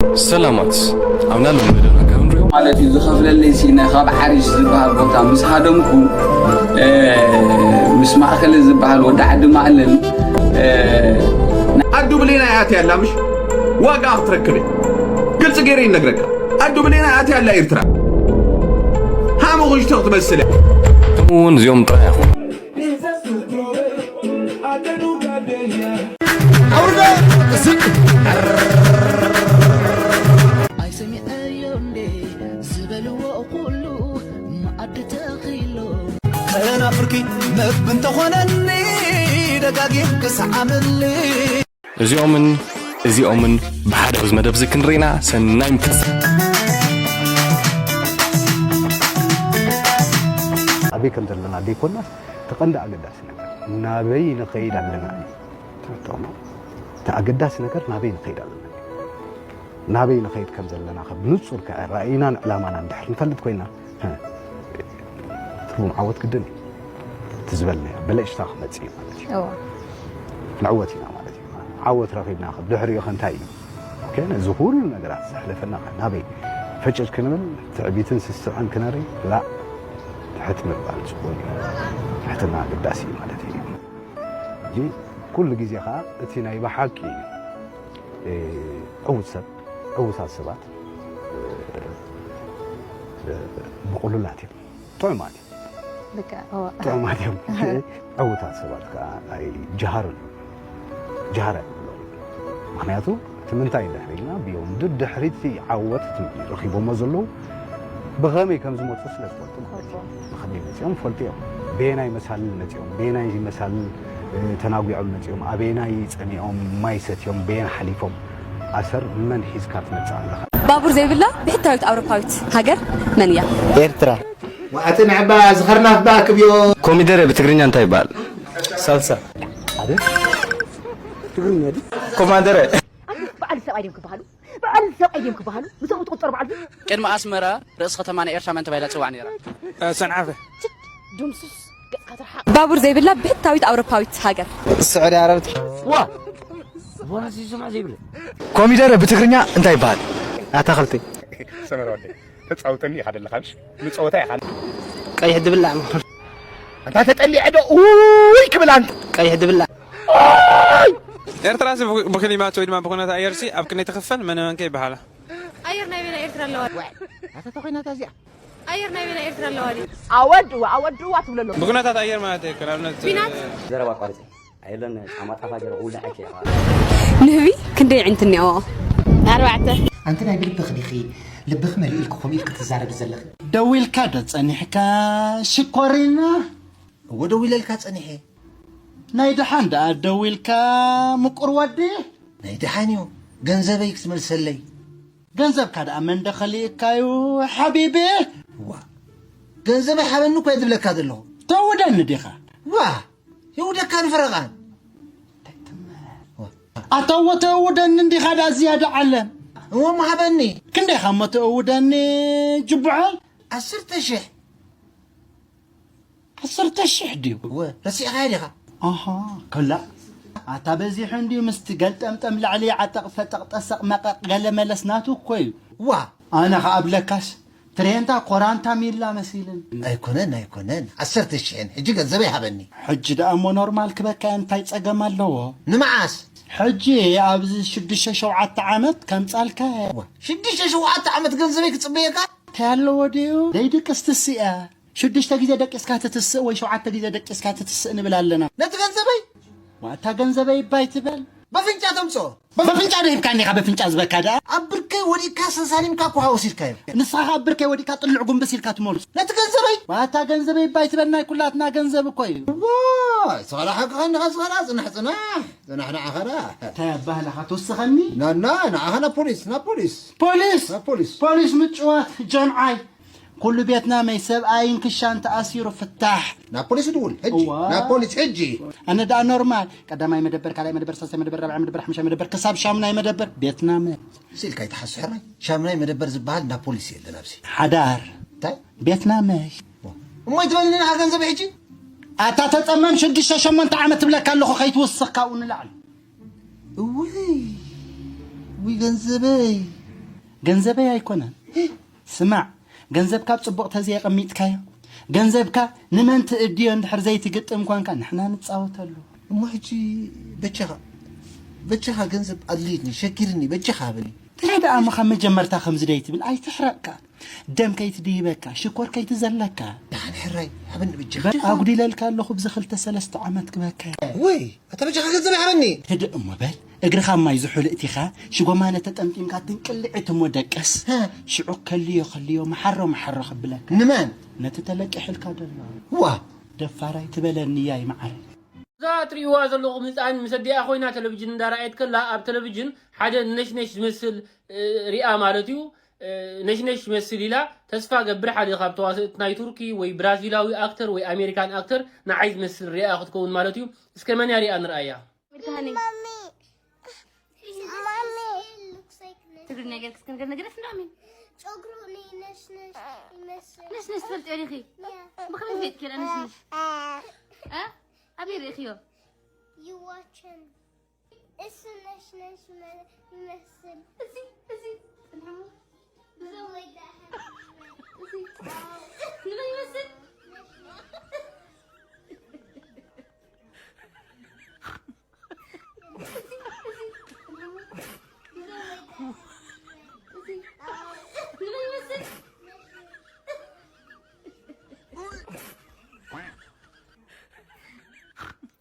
ሰላማት ኣብና ልመደና ካብ ንሪኦ ማለት እዩ። ዝኸፍለለይ ሲነ ካብ ሓሪሽ ዝበሃል ቦታ ምስ ሃደምኩ፣ እ፣ ምስ ማእከለ ዝበሃል ወዲ ዓዲ ማእለል፣ እ፣ ኣዱ ብሌና እያ ኣትያ ኣላ፣ ምሽ ዋጋ ክትረክብ እያ። ግልፂ ገይረ ይነግረካ። ኣዱ ብሌና እያ ኣትያ ኣላ ኤርትራ። ሃሙ ኽሽቶ ክትመስል እያ። ከምኡ እውን እዚኦም ጥራይ ኣይኹኑ። ኣይሰሚዐዮ እንዴ ዝበልዎ ኩሉ መኣዲ ተኺሎ ተናፍርኪ መግቢ እንተኾነኒ ደጋጊም ክሰዓመኒ እዚኦምን እዚኦምን ብሓደ ኣብዚ መደብ እዚ ክንርኢና ሰናይ ምትስ ኣበይ ከም ዘለና ደይኮናስ እቲ ቀንዲ ኣገዳሲ ነገር ናበይ ንኸይድ ኣለና እዩ። ትርድኦሞ? እቲ ኣገዳሲ ነገር ናበይ ንኸይድ ኣለና እዩ። ናበይ ንኸይድ ከም ዘለና ካብ ንጹር ከ ራእይናን ዕላማናን ድሕር ንፈልጥ ኮይና ህ፣ ትርጉም ዓወት ግድን እዩ። እቲ ዝበልናዮ ብለጭታ ክመጽእ እዩ ማለት እዩ። እዋ ንዕወት ኢና ማለት እዩ። ዓወት ረኺብና ከ ድሕሪኡ ከ እንታይ እዩ? ኦኬ፣ ነዚ ኩሉ ነገራት ዘሕለፈና ከ ናበይ ፈጭጭ ክንብል ትዕቢትን ስስዐን ክነርኢ ላ ትሕት ምባል ጽቡቕ እዩ። ትሕትና ኣገዳሲ እዩ ማለት እዩ። ሕጂ ኩሉ ግዜ ከኣ እቲ ናይ ብሓቂ እ፣ ዕዉት ሰብ ዕዉታት ሰባት እ፣ እ፣ ብቑሉላት እዮም። ጥዑማት እዮም። ልክዕ እዋ ጥዑማት እዮም። ዕዉታት ሰባት ከዓ ኣይጀሃሩን እዮም። ጀሃር ኣይብሎም። ምክንያቱ እቲ ምንታይ ድሕሪና ብዮም ድድሕሪቲ ዓወት እቲ ረኺቦሞ ዘለዉ ብኸመይ ከም ዝመፁ ስለ ዝፈልጡ ማለት እዩ። ብኸመይ መፂኦም ፈልጡ እዮም። በየናይ መሳልል መፂኦም፣ በየናይ መሳልል እ፣ ተናጒዖም መፂኦም፣ ኣበየናይ ፀሚኦም ማይ ሰትዮም፣ በየን ሓሊፎም ኣሰር መን ሒዝካ ትመፅእ ኣለኻ? ባቡር ዘይብላ ብሕታዊት ኣውሮፓዊት ሃገር መን እያ? ኤርትራ። ዋዕቲ ንዕባ ዝኸርናፍ ባ ክብዮ ኮሚደረ ብትግርኛ እንታይ ይበሃል? ሳልሳ። ኮማንደረ። በዓል ሰብኣይ ድዮም ክበሃሉ? በዓል ሰብኣይ ድዮም ክበሃሉ? ምስኦም ትቁጠሩ በዓል ቅድሚ ኣስመራ ርእሲ ከተማ ናይ ኤርትራ መን ተባሂላ ትጽዋዕ ነይራ? ሰንዓፈ። ድምሱስ ገጽካ ትርሓቕ። ባቡር ዘይብላ ብሕታዊት ኣውሮፓዊት ሃገር። ስዑዲ ዓረብ። ዋ ዋላ ዝሰማዕ ዘይብለ ኮሚደረ ብትግርኛ እንታይ ይበሃል? ኣታኽልቲ። ሰመረ ወደይ ተጻውተኒ ኢኻ ደለኻ ምሽ ንጸወታ ኢኻ ቀይሕ ድብላዕ። ኣንታ ተጠሊዐ ዶ ኡይ ክብል ኣንታ ቀይሕ ድብላዕ። ኤርትራሲ ብክሊማት ወይ ድማ ብኩነታት ኣየርሲ ኣብ ክንደይ ትኽፈል? መን መን ከ ይበሃላ? ኣየር ናይ በይና ኤርትራ ኣለዋ። ኣታ ተኾይናታ እዚኣ ኣየር ናይ በይና ኤርትራ ኣለዋ ድዩ? ኣወድዋ ኣወድዋ ትብለሎ ብኩነታት ኣየር ማለት እዩ። ንኣብነት ኲናት ዘረባ ኣቋርፂ ኣይለን ጫማ ጣፋ ገይረ ክውልዐኪ እየ። ንህቢ ክንደይ ኣዒንቲ እኒኦዎ? ኣርባዕተ። ኣንቲ ናይ ብልብኺ ዲኺ ልብኺ መሊኡ ኢልኪ ከምኡ ኢልኪ ትዛረቢ ዘለኺ? ደዊልካ ዶ ጸኒሕካ ሽኮሪና? እወ ደዊለልካ ጸኒሐ። ናይ ደሓን ደኣ ደዊልካ ምቁር ወዲ? ናይ ደሓን እዩ ገንዘበይ ክትመልሰለይ። ገንዘብካ ደኣ መን ዶ ከሊእካዩ ሓቢቢ? ዋ ገንዘበይ ሓበኒ እኮ እየ ዝብለካ ዘለኹ። ተውደኒ ዲኻ? ዋ ይውደካ ንፈረቓን። ኣታ እወ ተውደኒ እንዲኻ ደኣ ዝያዳ ዓለም። እሞ እሞ ሃበኒ። ክንደይ ኢኻ እሞ ተእውደኒ ጅቡዐ? ዓሰርተ ሽሕ። ዓሰርተ ሽሕ ድዩ? እወ ረሲዕኻዮ ዲኻ? ኣሃ ከላ ኣታ በዚሑ እንድዩ ምስቲ ገልጠምጠም ላዕሊ ዓጠቕ ፈጠቕ ጠሰቕ መቐቕ ገለ መለስ ናቱ እኮ እዩ። ዋ ኣነ ኸኣ ብለካስ ትሬንታ ኮራንታ ሚላ መሲልን። ኣይኮነን ኣይኮነን ዓሰርተ ሽሕን ሕጂ ገንዘበይ ሃበኒ። ሕጂ ደኣ እሞ ኖርማል ክበካ እንታይ ጸገም ኣለዎ? ንመዓስ? ሕጂ ኣብዚ ሽዱሽተ ሸውዓተ ዓመት ከምጻልካ። ሽዱሽተ ሸውዓተ ዓመት ገንዘበይ ክጽበየካ? እንታይ ኣለዎ ድዩ? ደይድቅስ ትስእ እያ። ሽዱሽተ ግዜ ደቂስካ ትትስእ ወይ ሸውዓተ ግዜ ደቂስካ ትትስእ ንብል ኣለና። ነቲ ገንዘበይ? ዋእታ ገንዘበይ እባ ኣይትበል። በፍንጫ ተምጽኦ። በፍንጫ ዶ ሂብካኒ ኢኻ በፍንጫ ዝበካ ደኣ? ኣብ ብርከይ ወዲቅካ ሰሳሊምካ እኮ ሃወሲድካዮ። ንስኻ ከኣ ኣብ ብርከይ ወዲቅካ ጥልዕ ጉንብስ ኢልካ ትመልሶ። ነቲ ገንዘበይ? ዋእታ ገንዘበይ እባ ኣይትበል ናይ ኩላትና ገንዘብ እኮ እዩ። ዋይ፣ ስኻ ደኣ ሓቅኻ እንዲኻ ስኻ ደኣ ጽናሕ ጽናሕ። ጽናሕ ንዓኻ ደኣ። እንታይ ኣባህላኻ ትውስኸኒ? ናና ንዓኻ ናብ ፖሊስ፣ ናብ ፖሊስ። ፖሊስ? ናብ ፖሊስ። ፖሊስ ምጭዋት ጀምዓይ። ኩሉ ቤትና መይ ሰብኣይን ክሻን ተኣሲሩ ፍታሕ። ናብ ፖሊስ ድውል ሕጂ እዋ። ናብ ፖሊስ ሕጂ። ኣነ ደኣ ኖርማል ቀዳማይ መደበር ካልኣይ መደበር ሳልሳይ መደበር ራብዓይ መደበር ሓምሻይ መደበር ክሳብ ሻሙናይ መደበር ቤትና መ ሲልካ ይተሓስሕራይ ሻሙናይ መደበር ዝበሃል ናብ ፖሊስ የለን ኣብዚ። ሓዳር እንታይ ቤትና መይ እሞ ይትበልኒ ኢኻ ገንዘብ ሕጂ ኣታ ተጸመም ሽዱሽተ ሸሞንተ ዓመት ትብለካ ኣለኹ ከይትውስኽ ካብኡ ንላዕሊ እውይ ውይ ገንዘበይ ገንዘበይ ኣይኮነን። ስማዕ፣ ገንዘብካ ኣብ ጽቡቕ ተዘየቐሚጥካዮ፣ ገንዘብካ ንመን ትእድዮ እንድሕር ዘይትግጥም ኳንካ ንሕና ንጻወተሉ። እሞ ሕጂ በጃኻ፣ በጃኻ ገንዘብ ኣድልይኒ፣ ሸጊርኒ፣ በጃኻ ሃበኒ። እንታይ ደኣ እሞ ካብ መጀመርታ ከምዚ ደይ ትብል? ኣይትሕረቕካ። ደም ከይትድይበካ፣ ሽኮር ከይትዘለካ። ደሓን ሕራይ፣ ሃበኒ በጃኻ። በል ኣጉዲለልካ ኣለኹ ብዚ ክልተ ሰለስተ ዓመት ክበካ። ወይ፣ ኣታ በጃኻ ገንዘብ ሃበኒ። ህድእ እሞ በል። እግርኻ ማይ ዝሑል እቲኻ፣ ሽጎማነ ተጠምጢምካ ትንቅልዕት እሞ ደቀስ። ሀ። ሽዑ ከልዮ ከልዮ መሓሮ መሓሮ ከብለካ። ንመን? ነቲ ተለቂሕልካ ዘሎ። ዋ። ደፋራይ ትበለኒ ያይ መዓረይ። እዛ ትርእይዋ ዘለኹም ህጻን ምስ ኣዲኣ ኮይና ቴሌቪዥን እንዳረኣየት ከላ ኣብ ቴሌቪዥን ሓደ ነሽነሽ ዝመስል፣ እ፣ ሪኣ ማለት እዩ። እ፣ ነሽነሽ ይመስል ኢላ ተስፋ ገብር ሓደ ካብ ተዋሰእቲ ናይ ቱርኪ ወይ ብራዚላዊ ኣክተር ወይ ኣሜሪካን ኣክተር ንዓይ ዝመስል ሪኣ ክትከውን ማለት እዩ። እስከ መን እያ ሪኣ ንርኣያ። Mommy. Mommy. Looks like this. ትግርኛ ገይርክ እስከ ነገር ነገር እንዳ ኣሜን። ጨጉሩ ነሽነሽ ይመስል። ነሽነሽ ትፈልጥዮ ዲኺ? Yeah. ብኸመይ ትፈልጥዮ ነሽነሽ? እ? ኣበይ ርኢኽዮ? You watch him. እሱ ነሽነሽ ይመ-፣ ይመስል። እዚ፣ እዚ፣ ጽንሐሞ። እዚ ወይ ደሓን። እዚ። ንመን ይመስል?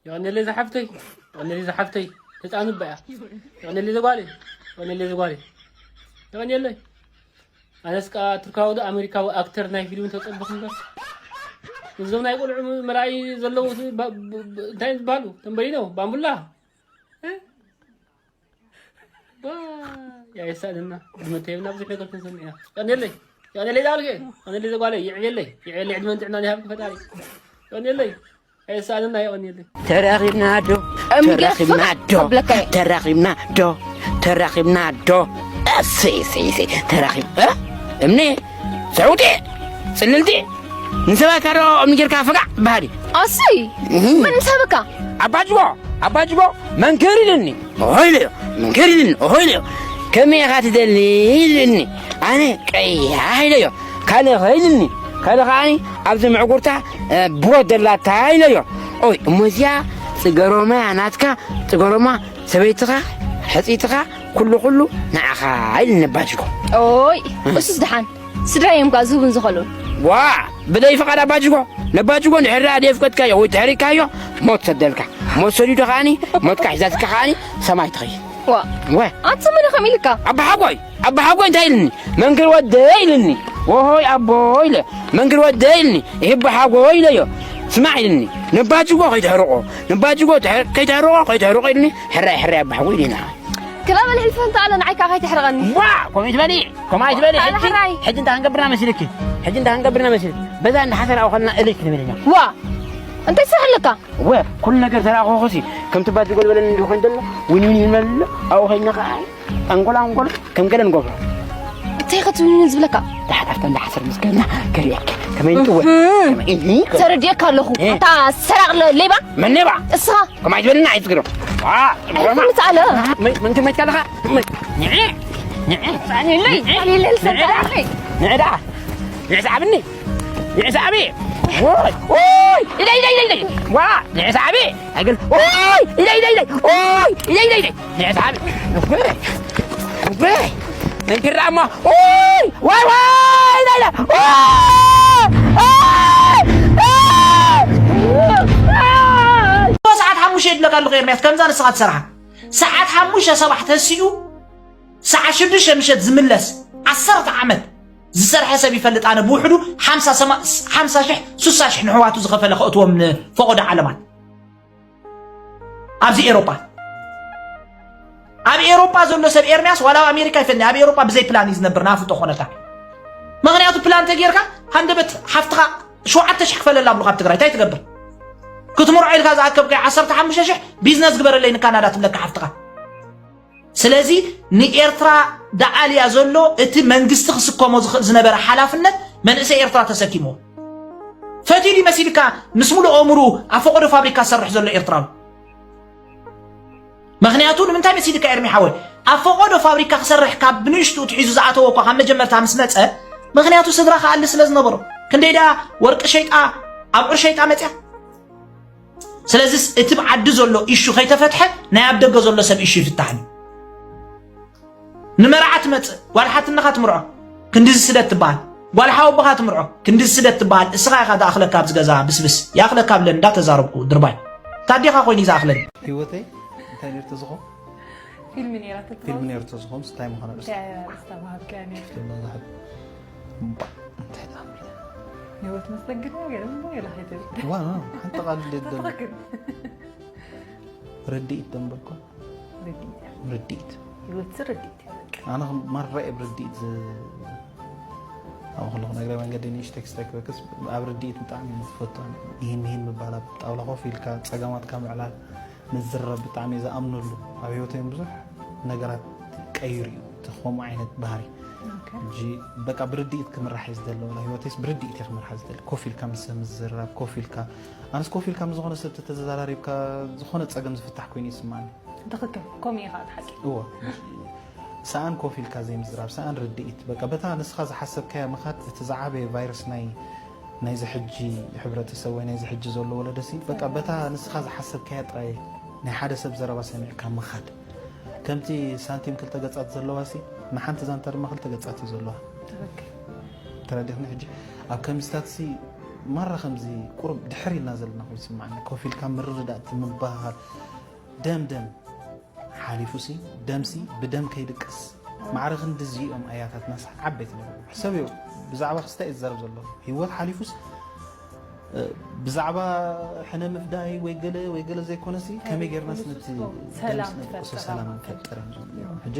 የቐንየለይ ዝሓፍተይ፣ የቐንየለይ ዝሓፍተይ፣ ህፃን እባ እያ። የቐንየለይ ዘጓለይ፣ የቐንየለይ ዘጓለይ፣ የቐንየለይ። ኣነስ ከኣ ቱርካዊ ዶ ኣሜሪካዊ ኣክተር ናይ ፊልም ተጸበኹ እምበር፣ እዞም ናይ ቆልዑ ምርኣይ ዘለዉ ስ-፣ ባ-፣ ብ-፣ ብ-፣ እንታይ ዝበሃሉ? ተንበይኖ፣ ባምቡላ? እ? ዋ፣ ያ የሳእነና። ድመተይ ብና ብዙሕ ነገር ክንሰምዕ ኢና። የቐንየለይ፣ የቐንየለይ ዳልከ፣ የቐንየለይ ዘጓለይ፣ የዕብየለይ፣ የዕብየለይ፣ ዕድመን ጥዕናን ይሃብኪ ፈጣሪ። የቐንየለይ። ኣይሳእንና ይቐንየለይ። ተራኺብና ዶ? እምኒ ገይርካ ተራኺብና ዶ? ከብለካ እየ። ተራኺብና ዶ? ተራኺብና ዶ? እሰይ፣ እሰይ፣ እሰይ፣ ተራኺብ-፣ እ? እምኒ፣ ሰዑቲ፣ ጽልልቲ፣ ንሰባት ካሮ እምኒ ጌርካ ፍጋዕ በሃሊ። ኣሰይ፣ እህ። መን ምሳበካ? ኣባጅጎ፣ ኣባጅጎ፣ መንክር ኢልኒ። ኦሆ ኢለዮ፣ መንክር ኢልኒ። ኦሆ ኢለዮ። ከመይ ኢኻ ትደሊ ኢልኒ። ኣነ ቀያሕ ኢለዮ። ካልእ ኸ ኢልኒ። ካልእ ከዓኒ ኣብዚ ምዕጉርታ፣ እ፣ ብሮት ደላታ ኢለዮ። ኦይ፣ እሞ እዚኣ ጽገሮማ ናትካ፣ ጽገሮማ ሰበይትኻ፣ ሕጽይትኻ፣ ኩሉ ኩሉ ንዓኻ ኢልኒ ኣባጅጎ። ኦይ፣ እሱስ ደሓን። ስድራ እዮም ከኣ ዝህቡን ዝኸልኡን። ዋ፣ ብደይ ፍቓድ ኣባጅጎ። ነባጅጎ እንድሕር ደኣ ደይ ፍቀድካዮ ወይ ተሕሪካዮ፣ ሞት ሰደልካ። ሞት ሰዲዱ ከዓኒ፣ ሞትካ ሒዛትካ ከዓኒ፣ ሰማይ ትኸይድ። ዋ። ወ። ኣንተ መን ኢኻ ኢልካ? ኣባሓጎይ፣ ኣባሓጎይ እንታይ ኢልኒ? መንክር ወደይ ኢልኒ። ወሆይ ኣቦ ኢለ፣ መንክር ወደይ ኢልኒ። ይህ ኣባሓጎይ ኢለዮ። ስማዕ ኢልኒ። ነባጅጎ ከይተሕርቆ፣ ነባጅጎ ተሕ-፣ ከይተሕርቆ፣ ከይተሕርቆ ኢልኒ። ሕራይ፣ ሕራይ ኣባሓጎይ ኢልና። ክላ በል ሕልፈ እንተ ኣለ ንዓይ ከዓ ከይተሕርቐኒ። ዋ፣ ከምኡ ትበሊ፣ ከምኡ ኣይትበሊ። ኣነ ሕጂ፣ ሕራይ። ሕጂ እንታይ ክንገብርና መሲልኪ? ሕጂ እንታይ ክንገብርና መሲልኪ? በዛ እንዳ ሓሰር ኣውኸልና እልክ ንብል ኢና። ዋ፣ እንታይ ስራሕ ኣለካ? ወ፣ ኩሉ ነገር ተራኸኹሲ፣ ከምቲ ባጅጎ ዝበለኒ እንዲሁ ኮይኑ ዘሎ፣ ዊን ዊን ይመልሎ፣ ኣብኡ ኸይድና ኸዓ፣ ኣንጎል ኣንጎል፣ ከም ገለ ንገብሮ። እንታይ ኢኻ ትብል ዝብለካ? ታሕት ኣብታ እንዳ ሓሰር ምስ ከድና፣ ከርእየኪ። ከመይ ንጥወ? እህ። ከመይ፣ እህ፣ ከመይ? ተረዲኤካ ኣለኹ። እ። ኣታ ሰራቕ ለ-፣ ሌባ? መን ሌባ? እስኻ። ከምኡ ኣይትበልና፣ ኣይትግሮ። ዋ፣ ኣይትምጻእ ኣለ። መን፣ መን ትመይትካ ኣለኻ? መን? ንዒ፣ ንዒ። ሳኒ ለይ፣ ሳኒ ለይ፣ ሳኒ ለይ። ንዒ ደኣ። ንዒ ሰዓብኒ። ንዒ ሰዓቢ። ኦይ፣ ኦይ፣ ኢለይ፣ ኢለይ፣ ኢለይ፣ ኢለይ። ዋ፣ ንዒ ሰዓቢ። ኣገል፣ ኦይ፣ ኢለይ፣ ኢለይ፣ ኢለይ። ኦይ፣ ኢለይ፣ ኢለይ፣ ኢለይ። ንዒ ሰዓቢ። ኦይ፣ ኦይ። እንክራ እሞ፣ ኦይ፣ ዋይ፣ ዋይ፣ ኢለይ፣ ኢለይ። ኦይ፣ ኦይ፣ ኦይ። ሰዓት ሓሙሽተ ይድለካ ኣለኹ ኤርምያስ፣ ከምዛ ንስኻ ትሰርሓ። ሰዓት ሓሙሽተ ሰባሕ ተሲኡ፣ ሰዓት ሽዱሽተ ምሸት ዝምለስ፣ ዓሰርተ ዓመት ዝሰርሐ ሰብ ይፈልጥ ኣነ፣ ብውሕዱ ሓምሳ ሰማ-፣ ሓምሳ ሽሕ፣ ስሳ ሽሕ ንሕዋቱ ዝኸፈለ ከእትዎም ንፈቐዶ ዓለማት። ኣብዚ ኤሮጳ፣ ኣብ ኤሮጳ ዘሎ ሰብ ኤርምያስ፣ ዋላ ኣብ ኣሜሪካ ይፈኒ፣ ኣብ ኤሮጳ ብዘይ ፕላን እዩ ዝነብር፣ ናፍጦ ኮነታ። ምኽንያቱ ፕላን ተጌርካ፣ ሃንደበት ሓፍትኻ ሸውዓተ ሽሕ ክፈለላ ኣብሉኻ ኣብ ትግራይ፣ እንታይ ትገብር? ክትምርዖ ኢልካ ዝኣከብካዮ ዓሰርተ ሓሙሽተ ሽሕ ቢዝነስ ግበረለይ ንካናዳ ትብለካ ሓፍትኻ። ስለዚ ንኤርትራ ደኣልያ ዘሎ እቲ መንግስቲ ክስከሞ ዝኽእል ዝነበረ ሓላፍነት መንእሰይ ኤርትራ ተሰኪምዎ። ፈትዩ ድዩ መሲልካ ምስ ሙሉእ ኣእምሩ ኣብ ፈቐዶ ፋብሪካ ዝሰርሕ ዘሎ ኤርትራዊ? ምኽንያቱ ንምንታይ መሲልካ ኤርሚ ሓወይ? ኣብ ፈቐዶ ፋብሪካ ክሰርሕ ካብ ብንእሽቱ ትሒዙ ዝኣተወ እኳ ካብ መጀመርታ ምስ መጸ፣ ምኽንያቱ ስድራ ክኣሊ ስለ ዝነበሮ። ክንደይ ደኣ ወርቂ ሸይጣ ኣብዑር ሸይጣ መጽያ። ስለዚስ እቲ ብዓዲ ዘሎ ኢሹ ከይተፈትሐ ናይ ኣብ ደገ ዘሎ ሰብ ኢሹ ይፍታሕን እዩ። ንመርዓ ትመጽእ ጓል ሓትነኻ ትምርዖ፣ ክንዲዚ ስደት ትበሃል። ጓል ሓወቦኻ ትምርዖ፣ ክንዲዚ ስደት ትበሃል። እስኻ ኢኻ ዝኣኽለካ ኣብዚ ገዛ ብስብስ። ይኣኽለካ ብለን እንዳተዛረብኩ ድርባይ። ታዴኻ ኮይኑ እዩ ዝኣኽለኒ። ህይወተይ እንታይ ነርቶ ዝኾ ፊልም ነይራ ትትኸው ፊልም ነርቶ ዝኾም ስታይ ምዃነ ርእስ እንታይ ዝተባሃልከያ ነይሩ ፊልም ዛሕብ እንታይ ጣም ህይወት መስተንግዶ ገለ እሞ ኢላ ከይትብል ዋ ሓንቲ ቃል ደደም ትኽክል ርድኢት ደንበልኮ ርድኢት እያ ርድኢት ህይወት ርድኢት እያ በቃ ኣነ ማራ እየ ብርድኢት ዝ- ኣብ ከለኹ ነግረ መንገዲ ንእሽተይ ክስተክበክስ ኣብ ርድኢት ብጣዕሚ እየ ዝፈቱ ይህን ይህን ምባል ኣብ ጣውላ ኮፍ ኢልካ ፀገማትካ ምዕላል ምዝረብ ብጣዕሚ እየ ዝኣምነሉ ኣብ ህይወተይ ብዙሕ ነገራት ቀይሩ እዩ እቲ ከምኡ ዓይነት ባህሪ ሕጂ በቃ ብርድኢት ክምራሕ እየ ዝደሊ ወላ ህይወተይስ ብርድኢት እየ ክምርሓ ዝደሊ ኮፍ ኢልካ ምስ ሰብ ምዝራብ ኮፍ ኢልካ ኣነስ ኮፍ ኢልካ ምስ ዝኾነ ሰብ ተተዘራሪብካ ዝኾነ ፀገም ዝፍታሕ ኮይኑ ይስማዓኒ ትኽክል ከምኡ እዩ ከዓ ሓቂ እዎ ሰኣን ኮፍ ኢልካ ዘይምዝራብ ሰኣን ርድኢት በቃ በታ ንስኻ ዝሓሰብካያ ምኻድ እቲ ዝዓበየ ቫይረስ ናይ ናይዚ ሕጂ ሕብረተሰብ ወይ ናይዚ ሕጂ ዘሎ ወለደሲ በቃ በታ ንስኻ ዝሓሰብካያ ጥራይ ናይ ሓደ ሰብ ዘረባ ሰሚዕካ ምኻድ ከምቲ ሳንቲም ክልተ ገጻት ዘለዋሲ ንሓንቲ ዛንታ ድማ ክልተ ገጻት እዩ ዘለዋ ትኽክል ተረዲኽኒ ሕጂ ኣብ ከምዚታት ሲ ማራ ከምዚ ቁሩብ ድሕር ኢልና ዘለና ኮይኑ ይስማዓኒ ኮፍ ኢልካ ምርድዳእ እቲ ምባሃል ደም ደም ሓሊፉ ሲ ደም ሲ ብደም ከይድቅስ ማዕረ ክንዲ እዚኦም ኣያታትና ሲ ዓበይቲ ነገር ሕሰብ እዩ ብዛዕባ ክስታይ እዩ ዝዛረብ ዘሎ ህይወት ሓሊፉስ ብዛዕባ ሕነ ምፍዳይ ወይ ገለ ወይ ገለ ዘይኮነሲ ከመይ ጌርናስ ነቲ ሰላም ነቁሶ ትፈጥር ሰላም ኣብ ንፈጥር እዮም ዝብሉ ሕጂ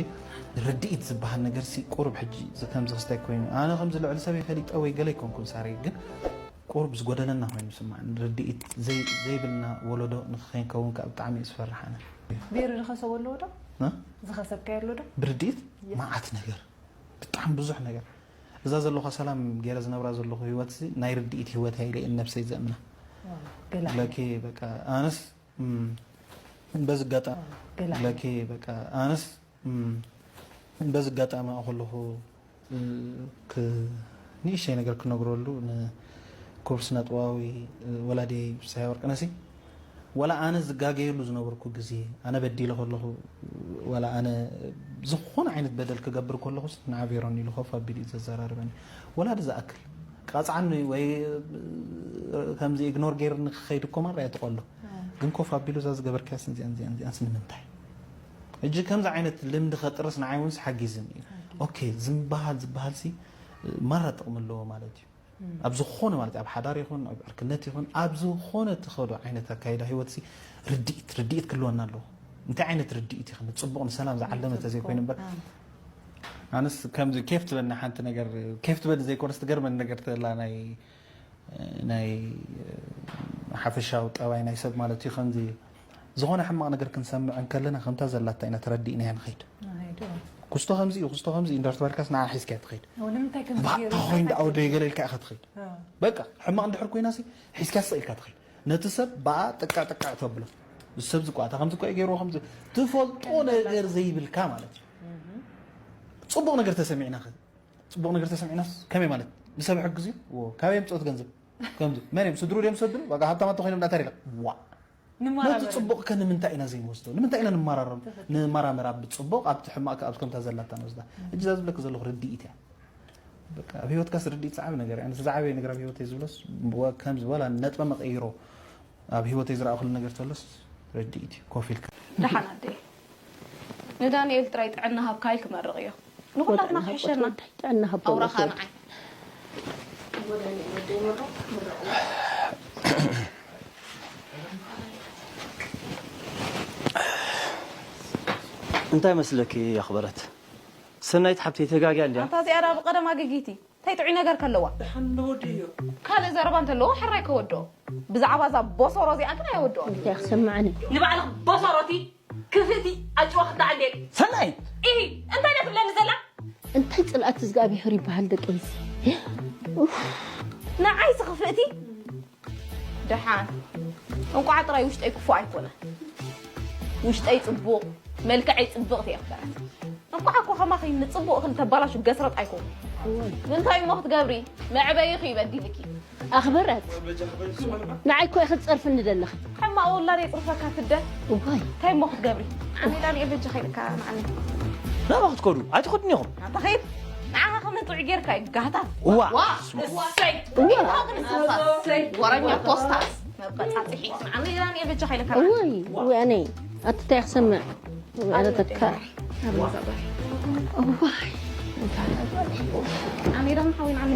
ርድኢት ዝበሃል ነገር ሲ ቁሩብ ሕጂ ከምዚ ክስታይ ኮይኑ ኣነ ከምዚ ልዕሊ ሰብ ይፈሊጠ ወይ ገለ ኣይኮንኩን ሳሪ ግን ቁሩብ ዝጎደለና ኮይኑ ስማዕ ርድኢት ዘይ- ዘይብልና ወለዶ ንክከይንከውን ከዓ ብጣዕሚ እዩ ዝፈርሕ ኣነ ቤሪ ዝኸሰቦ ኣለዎ ዶ እ? ዝኸሰብካዮ ኣሎ ዶ ብርድኢት መዓት ነገር ብጣዕሚ ብዙሕ ነገር እዛ ዘለኳ ሰላም ገይረ ዝነብራ ዘለኹ ህይወት ሲ ናይ ርድኢት ህይወት እያ ኢለ እየ ነብሰይ ዘእምና ገላ ለኪ በቃ ኣነስ እም፣ በዚ ኣጋጣሚ ገላ ለኪ በቃ ኣነስ እም፣ በዚ ኣጋጣሚ ከለኹ እ፣ ክ- ንእሽተይ ነገር ክነግረሉ ንክቡር ስነጥበባዊ እ፣ ወላዲ ፍስሃ ወርቅነሲ ዋላ ኣነ ዝጋገየሉ ዝነበርኩ ግዜ ኣነ በዲለ ከለኹ ዋላ ኣነ ዝኾነ ዓይነት በደል ክገብር ከለኹስ ንዓ ቬሮን ኢሉ ኮፍ ኣቢሉ እዩ ዘዘራርበኒ ወላዲ ዝኣክል ቃፅዓኒ ወይ እ፣ ከምዚ ኢግኖር ገይርኒ ክኸይድ እኮ ማራ እየ ትቐሎ ግን ኮፍ ኣቢሉ እዛ ዝገበርካያስ እዚኣን እዚኣን እዚኣንስ ንምንታይ ሕጂ ከምዚ ዓይነት ልምዲ ከጥርስ ንዓይ እውን ሓጊዝን እዩ ኦኬ ዝምበሃል ዝበሃል ሲ ማራ ጥቕሚ ኣለዎ ማለት እዩ ኣብ ዝኾነ ማለት ኣብ ሓዳር ይኹን ኣብ ዕርክነት ይኹን ኣብ ዝኾነ ትኸዶ ዓይነት ኣካይዳ ህይወት ሲ ርድኢት ርድኢት ክልወና ኣለዎ እንታይ ዓይነት ርድኢት ይኽን ፅቡቕ ንሰላም ዝዓለመ ተዘይኮይኑ እምበር ኣነስ ከምዚ ኬፍ ትበኒ ሓንቲ ነገር ኬፍ ትበኒ ዘይኮነስ ትገርመኒ ነገር ተላ ናይ ናይ ሓፈሻዊ ጠባይ ናይ ሰብ ማለት እዩ ከምዚ ዝኾነ ሕማቕ ነገር ክንሰምዕ እንከለና ከምታ ዘላታ ኢና ተረዲእናያ ንኸይድ ክስቶ ከምዚ እዩ ክስቶ ከምዚ እዩ እንዳተባልካስ ንዓ ሒዝካያ ትኸይድ ንምንታይ ከምዚ ገይሩ ባእታ ኮይን ደኣ ወደይ ገለ ኢልካ ኢኻ ትኸይድ እ፣ በቃ ሕማቕ እንድሕር ኮይና ሲ ሒዝካ ስቕ ኢልካ ትኸይድ ነቲ ሰብ ብኣ ጥቃ ጥቃ ተብሎ እዚ ሰብ ዝቋታ ከምዚ እኮ ገይርዎ ከምዚ ትፈልጦ ነገር ዘይብልካ ማለት እዩ ፅቡቕ ነገር ተሰሚዕና ኸ ፅቡቕ ነገር ተሰሚዕናስ ከመይ ማለት ንሰብ ሕግዝ እዩ ዎ፣ ካበይ የምፅኦት ገንዘብ ከምዚ መን እዮም ስድሩ ድዮም ዝሰድሩ ዋጋ ሃብታማት ተኮይኖም ናታ ሪላ ዋ ነቲ ንመራመር ፅቡቕ ከ ንምንታይ ኢና ዘይንወስዶ ንምንታይ ኢና ንመራረም ንመራመር ኣብ ፅቡቕ ኣብቲ ሕማቕ ከ ኣብ ከምታ ዘላታ ንወስዳ እጅ እዛ ዝብለክ ዘለኹ ርድኢት እያ በቃ ኣብ ህይወትካስ ርድኢት ዝዓበ ነገር እያ ነቲ ዝዓበየ ነገር ኣብ ህይወተይ ዝብሎስ ወ- ከምዚ ወላ ነጥበ መቐይሮ ኣብ ህይወተይ ዝረኣኹሉ ነገር ተሎስ ርድኢት እዩ ኮፍ ኢልካ ደሓን ኣደይ ንዳንኤል ጥራይ ጥዕና ሃብካ ኢል ክመርቕ እዮ ንኹላትና ክሕሸና ጥዕና ሃቦ ኣውራኻ ንዓይ እንታይ መስለኪ ኣኽበረት ሰናይት ሓብተይ ተጋግያ እንድያ ኣንታ እዚኣ ዳ ብቐደም ኣገጊቲ እንታይ ጥዑይ ነገር ከለዋ ካልእ ዘረባ እንተለዎ ሕራይ ከወድኦ ብዛዕባ እዛ ቦሶሮ እዚኣ ግን ኣየወድኦ እንታይ ክሰማዕኒ ንባዕልኽ ቦሶሮቲ ክፍእቲ ኣጭዋ ክዳዓ እንዴ ሰናይት ኢ እንታይ ዳ ትብለኒ ዘላ እንታይ ፅልኣት እግዚኣብሔር ይበሃል ደቂ ሂሲ ንዓይሲ ክፍእቲ ደሓን እንቋዕ ጥራይ ውሽጠይ ክፉእ ኣይኮነ ውሽጠይ ፅቡቕ መልክዐይ ጽብቕቲ እየ ክበራት። እንኳዕ እኮ ከማኺ ንጽቡቕኺ ንተባላሹ ገስረጥ ኣይኮንኩ። እንታይ እሞ ክትገብሪ? መዕበይኺ እዩ በዲልኪ። ኣኽበረት፣ ንዓይ እኮ ኢኺ ትጸርፍኒ ዘለኺ። ሕማቕ ውላድ የጽርፈካ ትደ። እዋይ። እንታይ እሞ ክትገብሪ? ዓሚላ ንየ በጃ ከይልካ ንዓኒ። ናብኣ ክትከዱ ኣይትኸዱን ኢኹም። ኣንታ ኸይድ። ንዓኻ ከመን ጥዑይ ጌርካ እዩ ጋህታ። እዋ። ዋ፣ እሰይ። እዋ። እሰይ። ወረኛ ኮስታስ። መበጻጽሒት። ዓሚላ ንየ በጃ ከይልካ ንዓኒ። እዋይ፣ እዋይ፣ ኣነይ። ኣቲ እንታይ ክሰምዕ? ኣረተካ። እዋይ። ኣሜዳን ሓዊን ዓሚ።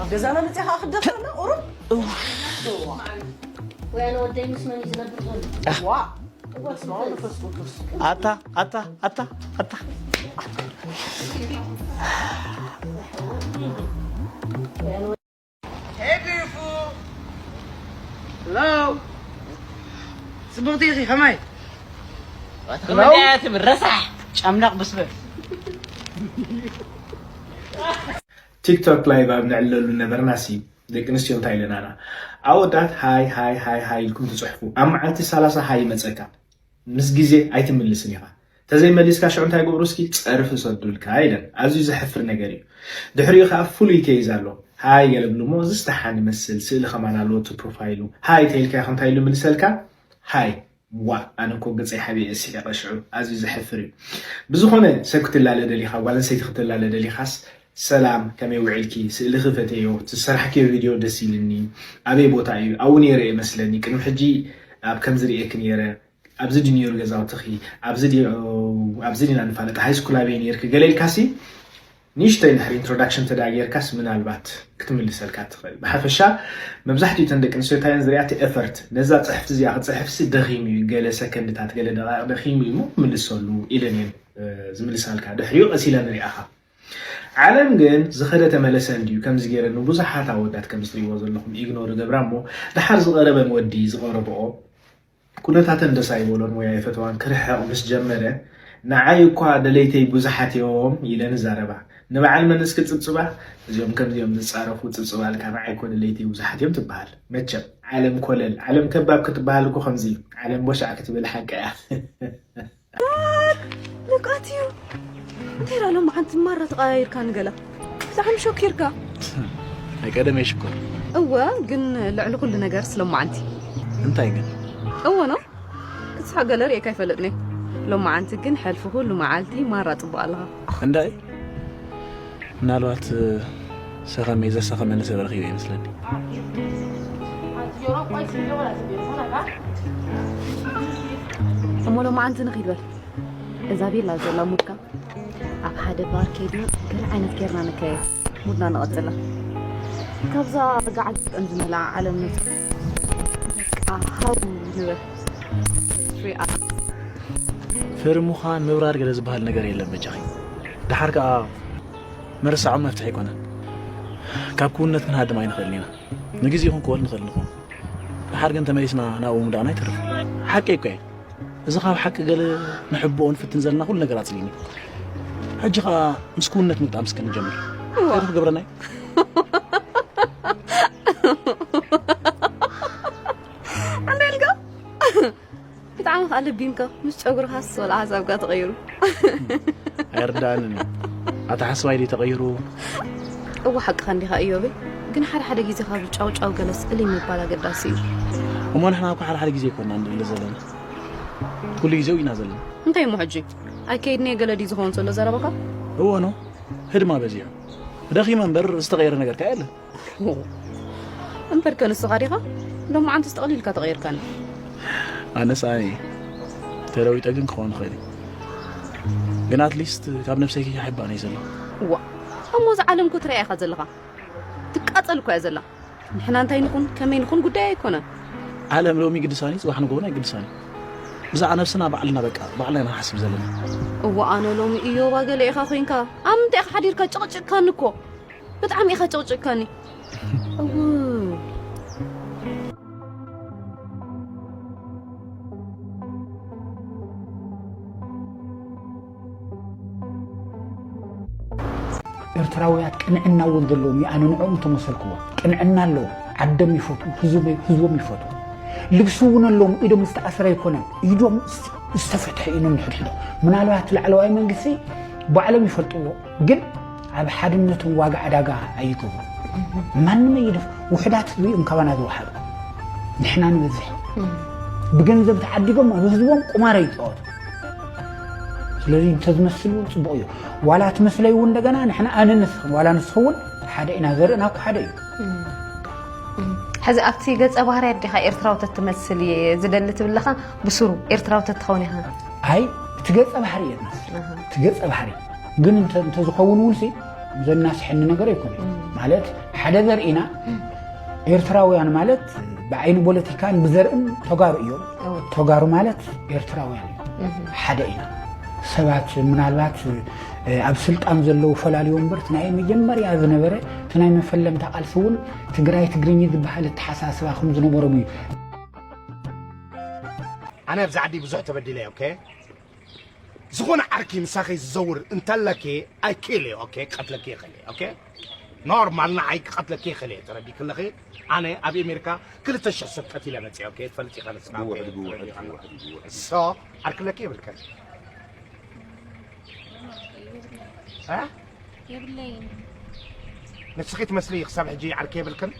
ኣብ ገዛና መፅያ ከዓ ክደፍረና ቁሩብ። ወይ ኣነ ወደይ ምስ መን እዩ ዝነብር ዘሎ? ዋ። በስመ ኣብ መንፈስ ቅዱስ። ኣታ ኣታ ኣታ ኣታ። Hey, beautiful. Hello. ጽብቕቲ ኢኺ፣ ከመይ? ከመይ ትብል ረሳሕ ጨምላቕ ብስበ። ቲክቶክ ላይቭ ኣብ ንዕለሉ ነበርና ሲ ደቂ ኣንስትዮ እንታይ ኢለናና? ኣወዳት ሃይ ሃይ ሃይ ሃይ ኢልኩም ትጽሕፉ። ኣብ መዓልቲ ሰላሳ ሃይ ይመጸካ። ምስ ግዜ ኣይትምልስን ኢኻ። ተዘይመሊስካ ሽዑ እንታይ ገብሩ እስኪ ጸርፊ ሰዱልካ ኢለን። ኣዝዩ ዘሕፍር ነገር እዩ። ድሕሪኡ ከኣ ፍሉይ ኬዝ ኣሎ። ሃይ ገለ ብሉ እሞ እዚ ዝተሓን ይመስል ስእሊ ከማን ኣለዎ እቲ ፕሮፋይሉ። ሃይ ተይልካ ኢኻ እንታይ ኢሉ ምልሰልካ? ሃይ ዋ ኣነ እኮ ገጸይ ሓቢኤ ስሒቐ ሽዑ። ኣዝዩ ዘሕፍር እዩ። ብዝኾነ ሰብ ክትላለ ደሊኻ ጓል ኣንስተይቲ ክትላለ ደሊኻስ ሰላም ከመይ ውዒልኪ ስእልኺ ፈቴዮ ዝሰራሕክዮ ቪድዮ ደስ ኢልኒ ኣበይ ቦታ እዩ ኣብኡ ነይረ እየ መስለኒ ቅድሚ ሕጂ ኣብ ከምዚ ርእየኪ ነይረ ኣብዚ ድዩ ነይሩ ገዛውትኺ ኣብዚ ድዩ ኣብዚ ዲና ንፋለጥ ሃይስኩል ኣበይ ነይርኪ ገለ ኢልካሲ ንእሽተይ ድሕሪ ኢንትሮዳክሽን ተዳ ጌርካስ ምናልባት ክትምልሰልካ ትኽእል ብሓፈሻ መብዛሕትኡ ተን ደቂ ኣንስትዮ ታየን ዝሪኣ እቲ ኤፈርት ነዛ ፅሕፍቲ እዚኣ ክፅሕፍሲ ደኺሙ እዩ ገለ ሰከንድታት ገለ ደቃቕ ደኺሙ እዩ እሞ ምልሰሉ ኢለን እየን ዝምልሳልካ ድሕሪኡ ቀሲለን ሪኣኻ ዓለም ግን ዝኸደ ተመለሰ እንድዩ ከምዚ ገይረ ንብዙሓት ኣወዳት ከም ዝትሪእዎ ዘለኹም ኢግኖር እገብራ እሞ ደሓር ዝቐረበን ወዲ ዝቐረብኦ ኩነታተን ደስ ኣይበሎን ወይ ኣይፈተዋን ክርሕቕ ምስ ጀመረ ንዓይ እኳ ደለይተይ ብዙሓት እዮም ኢለን ይዛረባ ንበዓል መን እስኪ ጽብጽባ እዚኦም ከምዚኦም ዝጻረፉ ጽብጽባልካ ንዓይ እኮ ደለይተይ ብዙሓት እዮም ትበሃል መቸም ዓለም ኮለል ዓለም ከባብ ክትበሃል እኮ ከምዚ እዩ ዓለም ቦሻዕ ክትብል ሓቂ እያ Look at you እንታይ ዳ ሎም ሓንቲ ማራ ተቐያይርካ ንገላ ብዛዕሚ ሸኪርካ ናይ ቀደመ ይሽኮር እወ ግን ልዕሊ ኩሉ ነገር ስለማዓንቲ እንታይ ግን እወ ነው ክትስሓቅ ገለ ርእየካ ኣይፈልጥኒ ሎማዓንቲ ግን ሕልፊ ኩሉ መዓልቲ ማራ ጽቡቅ ኣለኻ እንዳይ ምናልባት ሰኸመይ ዘሰኸመኒ ሰብ ረኺበ ይመስለኒ እሞ ሎማዓንቲ ንኺድ በል እዛ ቤላ ዘላ ሙድካ ኣብ ሓደ ባር ከይድና ገለ ዓይነት ጌርና ንከየ ሙድና ንቐጽላ ካብዛ ጋዓት ዝጠም ዝመልኣ ዓለም ነቲ በቃ ሃው ንበል ፍሪ ኣፕ ፍሪ ምዃን ምብራር ገለ ዝበሃል ነገር የለን በጃኺ ደሓር ከኣ ምርሳዖም መፍትሒ ኣይኮነን ካብ ክውንነት ክንሃድም ኣይንኽእልን ኢና ንግዜ ይኹን ክወል ንኽእል ንኾን ደሓር ግን ተመሊስና ናብኡ ምውዳቕና ኣይተርፍን ሓቂ እኮ እየ እዚ ካብ ሓቂ ገለ ንሕብኦ ንፍትን ዘለና ኩሉ ነገር ኣጽሊኒ ሕጂ ኸኣ ምስ ክውንነት ምግጣም እስከ ንጀምር እንታይ ክገብረና እዩ እንታይ ኢልካ ብጣዕሚ ከዓ ለቢምካ ምስ ጨጉርኻስ ወላ ሓሳብካ ተቐይሩ ኣይርዳእንን እዩ ኣተሓስባይ ድዩ ተቐይሩ እወ ሓቅኻ እንዲኻ እዮበይ ግን ሓደ ሓደ ግዜ ካብ ጫው ጫው ገለስ እልይ ምባል ኣገዳሲ እዩ እሞ ንሕና እኮ ሓደ ሓደ ግዜ ይኮና ንድሊ ዘለና ኩሉ ግዜ ኢና ዘለና እንታይ እሞ ሕጂ ኣይከይድንየ ገለ ድዩ ዝኸውን ዘሎ ዘረባኻ እወ ነው ህድማ በዚሑ ደኺመ እምበር ዝተቐየረ ነገር ከ የለን እምበር ከንስኻ ዲኻ ሎማዓንትስ ጠቕሊልካ ተቐይርካኒ ኣነስ ኣነ ተለዊጠ ግን ክኸውን ይኽእል እዩ ግን ኣትሊስት ካብ ነብሰይ ከይሓባን እዩ ዘሎ ዋ እሞ እዚ ዓለም እኮ ትረኣ ኢኻ ዘለኻ ትቃጸል እኮ እያ ዘላ ንሕና እንታይ ንኹን ከመይ ንኹን ጉዳይ ኣይኮነን ዓለም ሎሚ ግድሳኒ ጽባሕ ንጎውን ኣይግድሳኒ ብዛዕባ ነብስና ባዕልና በቃ ባዕልና ኢና ንሓስብ ዘለና እዋ ኣነ ሎሚ እዮባ ገለ ኢኻ ኮንካ ኣብ ምንታይ ኢኻ ሓዲርካ ጨቕጭቕካኒ እኮ ብጣዕሚ ኢኻ ጨቕጭቕካኒ እው ኤርትራውያት ቅንዕና እውን ዘለዎም እዩ ኣነ ንዕኦም ተመሰልክዎ ቅንዕና ኣለዎም ዓዶም ይፈትዉ ህዝቦም ይፈትዉ ልግሲ እውን ኣለዎም። ኢዶም ዝተኣስረ ኣይኮነን፣ ኢዶም ዝተፈትሐ እዩ ነንሕድሕዶም። ምናልባት ላዕለዋይ መንግስቲ ባዕሎም ይፈልጥዎ፣ ግን ኣብ ሓድነትን ዋጋ ዕዳጋ ኣይገብሩ። ማንም ኣይደፍ ውሕዳት ህዝቢ እዮም ካባና ዝወሓዱ። ንሕና ንበዝሕ ብገንዘብ ተዓዲጎም ኣብ ህዝቦም ቁማር ይፃወቱ። ስለዚ እንተዝመስል እውን ፅቡቕ እዩ። ዋላ ትመስለይ እውን እንደገና ንሕና ኣነ ንስኽን ዋላ ንስኽ እውን ሓደ ኢና። ዘርእና እኮ ሓደ እዩ። ሕዚ ኣብቲ ገፀ ባህርያት ዲኻ ኤርትራዊ ተትመስል እየ ዝደሊ ትብለኻ? ብስሩ ኤርትራዊ ተትኸውን ኢኻ። ኣይ እቲ ገፀ ባህሪ እየ ዝመስል። እቲ ገፀ ባህሪ ግን እንተ- እንተዝኸውን እውን ሲ ዘናስሐኒ ነገር ኣይኮነ። ማለት ሓደ ዘርእና ኤርትራውያን ማለት ብዓይኒ ፖለቲካን ብዘርእን ተጋሩ እዮም። ተጋሩ ማለት ኤርትራውያን እዮም። ሓደ ኢና። ሰባት ምናልባት ኣብ ስልጣን ዘለዉ ፈላልዮ እምበር እቲ ናይ መጀመርያ ዝነበረ እቲ ናይ መፈለምታ ቃልሲ እውን ትግራይ ትግርኝ ዝበሃል ኣተሓሳስባ ከም ዝነበሮም እዩ። ኣነ ኣብዚ ዓዲ ብዙሕ ተበዲለ እየ። ኦኬ፣ ዝኾነ ዓርኪ ምሳኺ ዝዘውር እንተለኪ ኣይክእል እየ። ኦኬ፣ ክቐትለኪ ይኽእል እየ። ኦኬ፣ ኖርማል ንዓይ ክቐትለኪ ይኽእል እየ። ተረዲእኪ ኣለኺ? ኣነ ኣብ ኣሜሪካ ክልተ ሽሕ ሰብ ቀቲለ መፅየ። ኦኬ፣ ትፈልጢ ኢኻ ንስኻ። ኦኬ፣ ተረዲእካ። ሶ ዓርክለኪ የብልከን። እ? የብለይን። ንስኺ ትመስሊ ክሳብ ሕጂ ዓርኪ የብልክን።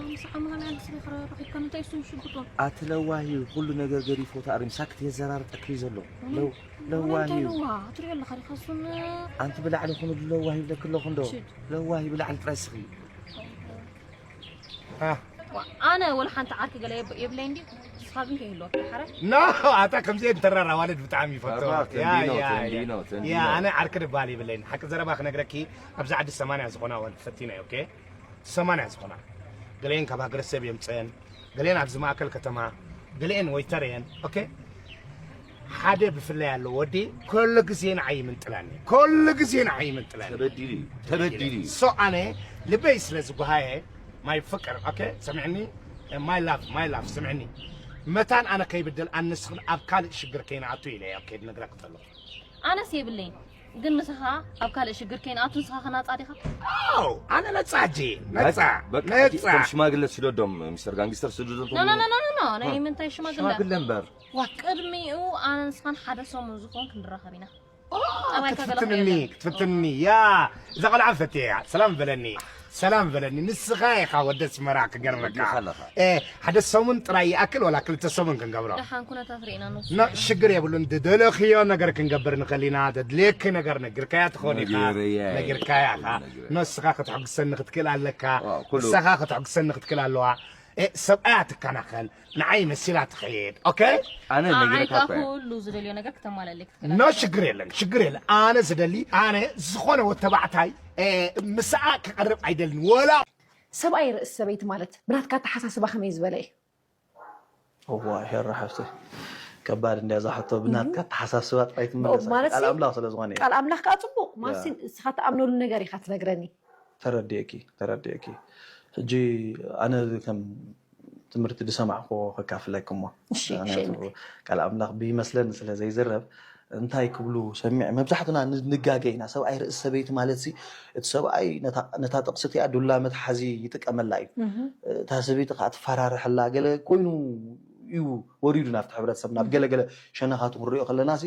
ምሳዕ መሃን ስለ ረኺብካ ምንታይ እሱም ሽጉጦ ኣቲ ለዋሂ ኩሉ ነገር ገዲፎ ተኣሪም ሳክት የዘራርጠክ እዩ ዘሎ። ለው- ለዋሂ እንታይ ለዋ ትሪኦ ኣለኻ ዲኻ እሱም ኣንቲ ብላዕሊ ኩኑ ለዋሂ ይብለክ ኣለኹ እንዶ። ለዋሂ ብላዕሊ ጥራይ ስኺ። እ? ኣነ ወላ ሓንቲ ዓርኪ ገለ የብ- የብለይ እንዲ ንስኻ ግን ከይህልወካ ሓረ ኖ፣ ኣታ ከምዚአን ተራር ኣዋልድ ብጣዕሚ ይፈትዋ። ተራር ያ ተንዲኖ፣ ያ ተንዲኖ፣ ያ ተንዲኖ። ኣነ ዓርኪ ድባል ይብለይን ሓቂ ዘረባ ክነግረኪ ኣብዚ ዓዲ ሰማንያ ዝኾና ኣዋልድ ፈቲና እየ። ኦኬ፣ ሰማንያ ዝኾና ገለየን ካብ ሃገረሰብ የምፅአን፣ ገለየን ኣብዚ ማእከል ከተማ፣ ገለየን ወይተር እየን። ኦኬ፣ ሓደ ብፍላይ ኣሎ ወዲ ኩሉ ግዜ ንዓይ ይምንጥላኒ፣ ኩሉ ግዜ ንዓይ ይምንጥላኒ። ተበዲሉ እዩ፣ ተበዲሉ እዩ። ሶ ኣነ ልበይ ስለ ዝጓሃየ ማይ ፍቅር ኦኬ፣ ስምዕኒ ማይ ላቭ ማይ ላቭ ስምዕኒ፣ መታን ኣነ ከይብደል ኣንስኽን ኣብ ካልእ ሽግር ከይንኣቱ ኢለ እየ። ኦኬ፣ ድነግረክ ከለኹ ኣነስ የብለይን ግን ንስኻ ኣብ ካልእ ሽግር ከይንኣቱ ንስኻ ከናፃ ዲኻ ኣው ኣነ ነፃ ሕጂ ነፃ በቃ ነፃ ከም ሽማግለ ስደዶም ሚስተር ጋንግስተር ስደዶም ኖ ኖ ኖ ኖ ኖ ናይ ምንታይ ሽማግለ ሽማግለ እምበር ዋ ቅድሚኡ ኣነ ንስኻን ሓደ ሰሙን ዝኾን ክንራኸብ ኢና ጠባይካ ገለ ክትፍትንኒ ክርእየላ። ክትፍትንኒ ያ እዛ ቆልዓ ፈትየ እያ። ሰላም በለኒ ሰላም በለኒ። ንስኻ ኢኻ ወደ ኣስመራ ክገርመካ። ወዲኻ ኣለኻ። እ፣ ሓደ ሰሙን ጥራይ ይኣክል ወላ ክልተ ሰሙን ክንገብሮ። ደሓን ኩነታት ርኢና ንወስድ ኖ ሽግር የብሉን። ዝደለኽዮ ነገር ክንገብር ንኽእል ኢና። ዘድልየኪ ነገር ነጊርካያ ትኾን ኢኻ ነጊረያ እየ። ነጊርካያ ኢኻ። ነጊረያ። ንስኻ ከተሐጉሰኒ ክትክእል ኣለካ። ዋው፣ ኩሉ። ንስኻ ከተሐጉሰኒ ክትክእል ኣለዋ። እ፣ ሰብኣያ ትከናኸን ንዓይ መሲላ ትኸይድ። ኦኬ ኣነ ነጊረካ ንዓይካ እኮ እየ። ኩሉ ዝደልዮ ነገር ክተማላለ ኖ ሽግር የለን ሽግር የለን። ኣነ ዝደሊ ኣነ ዝኾነ ወተባዕታይ እ፣ ምስኣ ክቐርብ ኣይደልን ወላ ሰብኣይ ርእሲ ሰበይቲ ማለት ብናትካ ኣተሓሳስባ ከመይ ዝበለ እዩ? እዋ ሄራ ሓፍተይ ከባድ እንድያ እዛ ሕቶ ብናትካ ኣተሓሳስባ ጥራይ ትምለስ ማለት ቃል ሲ- ኣምላኽ ስለ ዝኾነ እዩ። ቃል ኣምላኽ ከዓ ፅቡቕ ማለት ሲ- ንስኻ ትኣምነሉ ነገር ኢኻ ትነግረኒ። ተረዲእኪ ተረዲእኪ ሕጂ ኣነ ከም ትምህርቲ ዝሰማዕክዎ ከካፍለኪ እሞ እሺ፣ ምኽንያቱ እሺ። ቃል ኣምላኽ ብይመስለኒ ስለ ዘይዝረብ እንታይ ክብሉ ሰሚዐ መብዛሕትና ን- ንጋገ ኢና ሰብኣይ ርእሲ ሰበይቲ ማለት ሲ እቲ ሰብኣይ ነታ- ነታ ጥቕሲ እቲኣ ዱላ መትሓዚ ይጥቀመላ እዩ ምሁም። እታ ሰበይቲ ከዓ ትፈራርሐላ ገለ ኮይኑ እዩ ወሪዱ ናብቲ ሕብረተሰብ ናብ ገለገለ ሸነኻቱ ክንሪኦ ከለና ሲ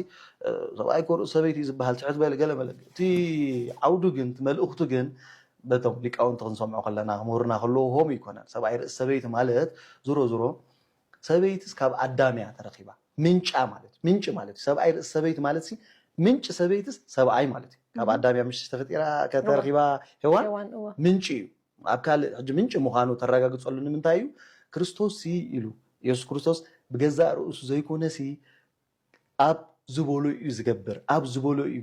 ሰብኣይ ኮ ርእሲ ሰበይቲ እዩ ዝበሃል ትሕት በል ገለ መለ እቲ ዓውዱ ግን እቲ መልእኽቱ ግን በቶም ሊቃውንቲ ክንሰምዖ ከለና ክምህሩና ከለዉ ሆም ይኮነን ሰብኣይ ርእሲ ሰበይቲ ማለት ዙሮ ዙሮ ሰበይትስ ካብ ኣዳም እያ ተረኪባ ምንጫ ማለት ምንጭ ማለት እዩ ሰብኣይ ርእሲ ሰበይቲ ማለት ሲ ምንጭ ሰበይትስ ሰብኣይ ማለት እዩ ካብ ኣዳም እያ ምሽ ተፈጢራ ከተረኪባ ሄዋን ሄዋን እዋ ምንጭ እዩ ኣብ ካልእ ሕጂ ምንጭ ምዃኑ ተረጋግፀሉ ንምንታይ እዩ ክርስቶስ ሲ ኢሉ የሱስ ክርስቶስ ብገዛእ ርእሱ ዘይኮነ ሲ ኣብ ዝበሎ እዩ ዝገብር ኣብ ዝበሎ እዩ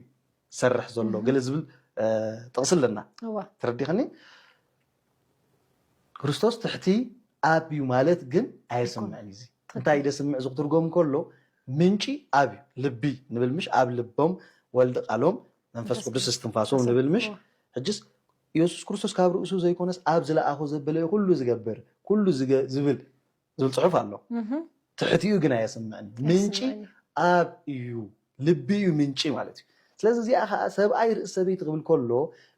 ዝሰርሕ ዘሎ ገለ ዝብል እ፣ ጥቕሲ ኣለና እዋ ተረዲኸኒ ክርስቶስ ትሕቲ ኣብ እዩ ማለት ግን ኣየስምዕን እዩ እዚ እንታይ ደስምዕ እዚ ክትርጎም ከሎ ምንጪ ኣብ እዩ ልቢ ንብል ምሽ ኣብ ልቦም ወልዲ ቃሎም መንፈስ ቅዱስ እስትንፋሶም ንብል ምሽ ሕጅስ ኢየሱስ ክርስቶስ ካብ ርእሱ ዘይኮነስ ኣብ ዝለኣኾ ዘበለዮ ኩሉ ዝገብር ኩሉ ዝገ- ዝብል ዝብል ፅሑፍ ኣሎ ትሕቲኡ ግን ኣየስምዕን ምንጪ ኣብ እዩ ልቢ እዩ ምንጪ ማለት እዩ ስለዚ እዚኣ ከዓ ሰብኣይ ርእሲ ሰበይቲ ክብል ከሎ